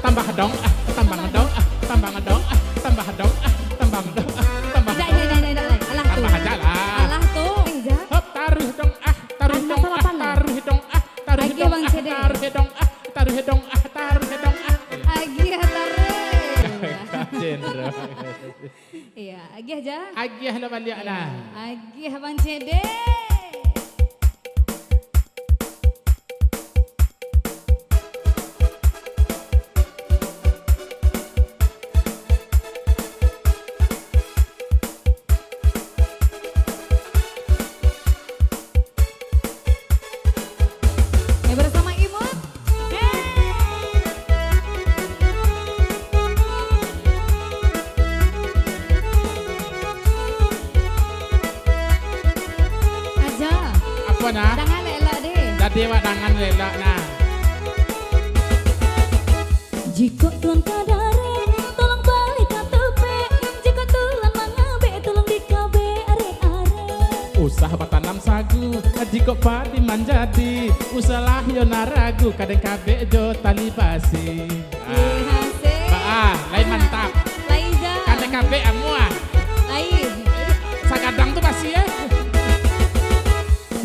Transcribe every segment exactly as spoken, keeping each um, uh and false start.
Tambah dong, ah, tambah dong, ah, tambah dong, ah, tambah dong, ah, tambah dong, ah, tambah dong. Indak, indak, indak, indak, indak. Alah tu. Tambah aja lah. Alah tu. Indak. Hop, taruh dong, ah, taruh dong, ah, taruh dong, ah, taruh dong, ah, taruh dong, ah, taruh dong, ah. Agiah taruh. Kacen, bro. Iya, agiah ja. Agiah lah baliak lah. Iya, agiah Bang Cede. Ya, bersama Imut. Aja. Apo, nah? Dangan elok-elok, deh. Tadi awak dangan elok-elok, nah. Jikok Tuan ka darek, tolong bali katupek. Jikok Tuan mangabek, tolong dikabek arek-arek. Usah batanam sagu, jikok padi manjadi. Usahlah yo nan ragu, ka den kabek jo tali basi. Ah. Ih, asik. Ba, ah, lain mantap. Lain ja. Ka den kabek amuah. Lain. Sagadang tu basi, eh.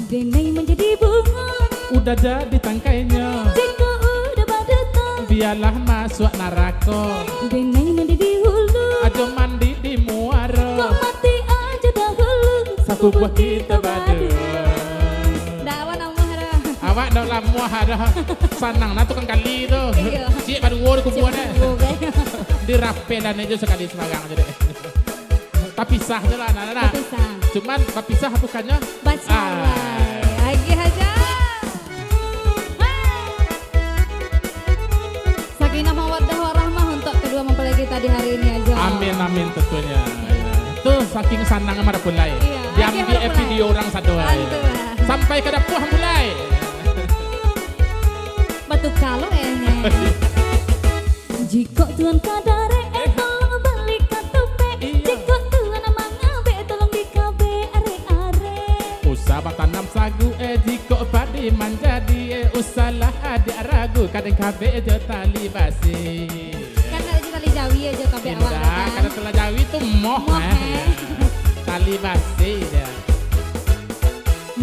Denai manjadi bungo. Udah jadi tangkainyo. Jikok udah baduto. Bialah masuak narako. Denai mandi di hulu. Ajo mandi di muaro. Kok mati ajo dahulu. Sakubuah kito baduo. Dak awak lamuah dah. Awak dak lamuah dah. Sanang nah tukang kali tu. Iya. Ciek baduo di kubuah deh. Ciek baduo, kan? Dirapeh dan ajo sakali sabarang ajo deh. Tapisah je lah, nah, nah, nah. Tapisah. Cuman bapisah bukannyo bacalai. Ah. Agiah aja. Hai. Sakinah mawaddah warahmah untuk kedua mempelai kita di hari ini aja. Amin, amin, tentunya. Ya. Tu saking sanang marapulai. Iya, diambil agiah marapulai. Video orang sado, ya. Antu lah. Sampai ka dapuah mulai. Batu kalau kayaknya. Jikok Tuan ka darek, eh, tolong bali katupek. Iya. Jikok Tuan mangabek, tolong dikabek arek-arek. Usah batanam sagu, eh, jikok padi manjadi, eh, usahlah adiak ragu, ka den kabek jo tali basi. Kan ado jo tali jawi ajo kabek awak tu, kan? Indak, kalau tali jawi tu moh, moh, eh. Eh. Tali basi je.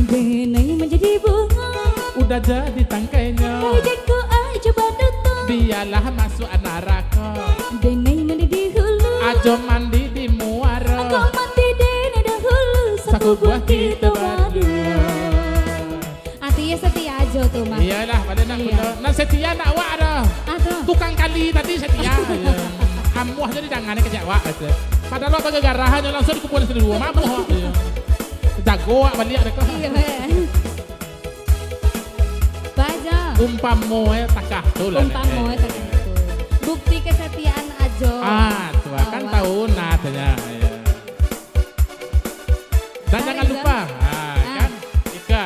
Denai manjadi bungo. Udah jadi tangkainyo. Jikok ajo baduto. Bialah masuak narako. Denai mandi di hulu. Ajo mandi di muaro. Kok mati denai dahulu. Sakubuah kito baduo. Artinyo setia ajo tu mah. Iyolah, pada nak. Iya. Bener. Nan setia nak awak ado. Ah, tu. Tukang kali tadi setia. Iya. Amuah jadi jangan kecek awak, kata. Padahal awak bagagarahan, langsung dikumpul sendiri. Mamuah awak. Iya. Jago awak baliak dek ko. Iya, eh. Baja. Umpamo, eh, takah tu lah, umpamo, eh, takah tu. Bukti kesetiaan ajo. Ah, tu kan awak tahu nah, tanya. Ya. Dan jangan lupa, ah, kan, Ika.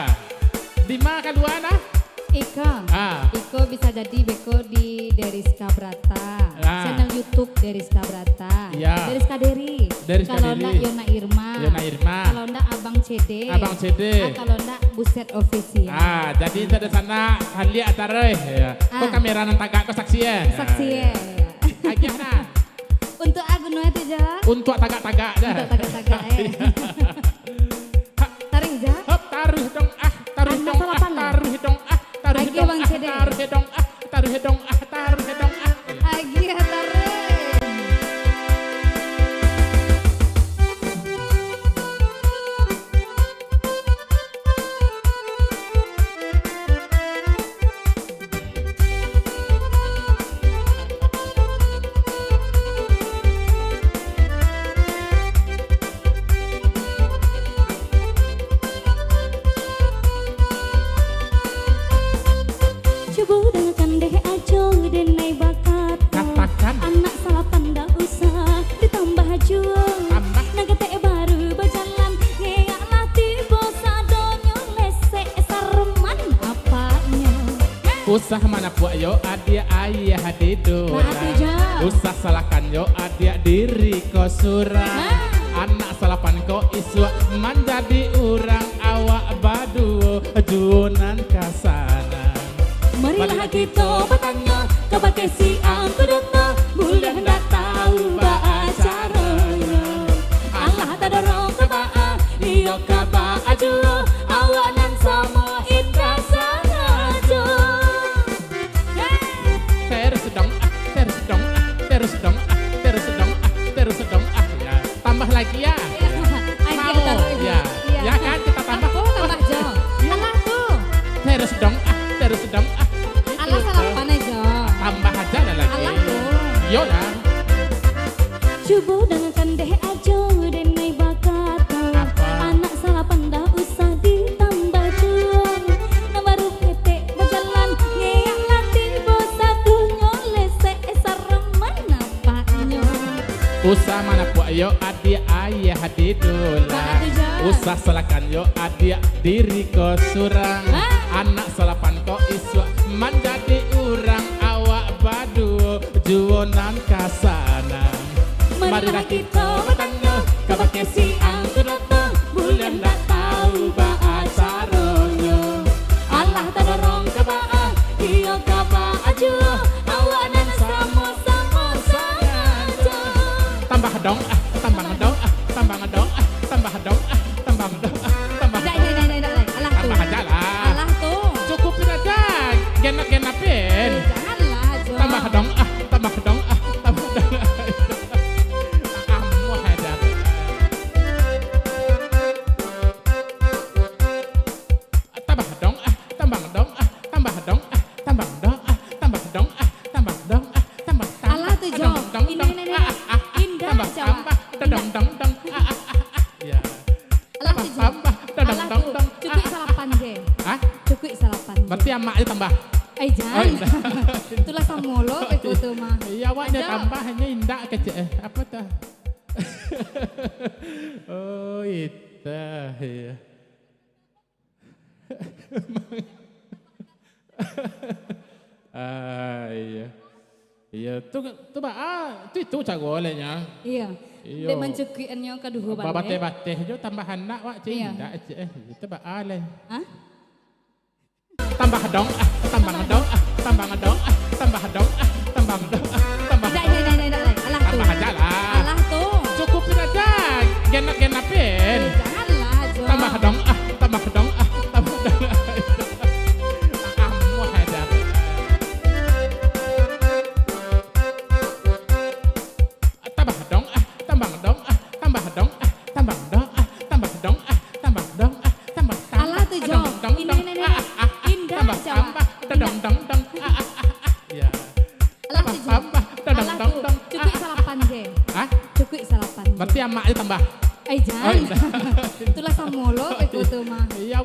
Di ma kalua, nah? Ika. Ah. Iko bisa jadi beko di Deriska Brata. Ah. Channel YouTube Deriska Brata. Iya. Deriska Deri. Deriska Deri. Kalau ndak Yona Irma. Yona Irma. Kalau ndak Abang Cede. Abang Cede. Ah, kalau ndak Buset Official. Ah, jadi itu ada sana, haliak taruh, ya. Ah. Kok kamera nan tagak, kok saksi, eh? Saksi, eh. Agiah, nah. Untuk agun tu je. Untuk tagak-tagak je. Untuk tagak-tagak, eh. Taruih ja. Hop, taruih dong, ah, taruih dong, ah, taruih dong, ah, taruih dong, ah, taruih dong, ah, taruih dong, ah. Agiah taruih. Cubo dangakan deh ajo denai bakato. Katakan. Anak salapan dak usah ditambah juo. Tambah. Nan ketek baru bajalan, ngeyaklah tibo sadonyo lesek saruman apaknyo. Usah manapuak yo adiak ayah di dulang. Nah, tu ja. Usah salahkan yo adiak diri ko surang. Nah. Anak salapan ko isuak manjadi urang, awak baduo juo nan ka sana. Marilah kito batanyo ka Pakai siang tu doto, buliah ndak tahu baa caronyo. Alah tadorong ka baa, iyo ka baa juo, awak nan samo indak sangajo. Terus dong, ah, terus dong, ah, terus dong, ah, terus dong, ah, terus dong, ah. Ya, tambah lagi ya. Iya. Ayo, mau? Kita taruh, Ibu. Ya. Iya. Ya kan, kita tambah. Aku tambah, Jo. Iya. Alah, tuh. Terus dong, ah, terus dong, ah. Alah, salapan aja. Tambah aja lah lagi. Alah, tuh. Yo lah. Cubo dangakan deh ajo denai bakato. Apa? Anak salapan dah usah ditambah juo. Nan baru ketek bajalan, ngeak lah tibo satunyo lesek, eh, sarang manapaknyo. Usah manapuak yo adiak ayah di dulang. Baa tu, Jo? Usah salahkan yo adiak diri ko surang. Ha? Anak salapan ko isuak manjadi urang, awak baduo juo nan ka sanang. Marilah kito batanyo, kabake siang tu doto, buliah ndak tahu baa caronyo. Alah tadorong ka baa, iyo ka baa juo, awak nan samo-samo sangajo. Tambah dong, ah, tambah dong, ah, tambah dong, ah, tambah dong, ah, tambah dong, ah, tambah dong. Indak, indak, indak, indak, indak. Alah tu. Tambah aja lah. Alah tu. Cukupin aja, genap-genapin. Eh, janganlah, Jo. Tambah dong, ah, tambah dong, ah, tambah dong, ah. Amuah aja. Tambah dong, ah, tambah dong, ah, tambah dong, ah, tambah dong, ah, tambah dong, ah, tambah dong, ah, tambah, tambah, alah tu, ah, Jo. Dong, dong, ini, dong, ini, ini. Ah, ah, ah, ah, indah, tambah, Jo. Tambah, dong, dong, dong, ah, ah, ah, ah. Ya. Alah tu, Jo. Tambah, tambah, dong, alah dong, tu. Dong, cukuik ah, ah, salapan ah. Je. Hah? Cukuik salapan je. Berarti amak je tambah. Eh, jangan. Oh, indah. Itulah samo lo, beko tu mah. Iya, awak je tambah, hanya indak kecek, eh, apa tu? Oh, itu, iya. Ah, iya. Iya, tu, tu baa, tu itu caro lainnya. Iya. Iyo. Dek mancukuiannyo kaduo baleh. Babateh-bateh jo tambah anak, wak, cik. Iya. Indak, cik, eh. Itu baa lai. Hah? Tambah dong, ah, tambah dong, ah, tambah dong, ah, tambah dong, ah, tambah dong, ah, tambah dong. Indak, indak, indak, indak, indak. Alah tu. Tambah aja lah. Alah tu. Cukupin aja, genap-genapin. Eh, janganlah, Jo. Tambah dong, ah, tambah dong, ah, tambah dong, ah. Amuah aja. Tambah dong, ah, tambah dong, ah, tambah dong, ah, tambah dong, ah, tambah dong, ah, tambah dong, ah, tambah, tambah, alah tu, ah, Jo. Dong, dong, ini, dong, ini, ini. Ah, ah, ah, ah, indah, tambah, Jo. Tambah, dong, indah. Dong, dong, dong, ah, ah, ah, ah, ah. Ya. Alah tu, Jo. Tambah, tambah, dong, alah dong, tu. Dong, cukuik ah, ah, salapan ah, je. Hah? Cukuik salapan je. Berarti amak je tambah. Eh, jangan. Oh, indah. Itulah samo lo, beko tu mah. Iya,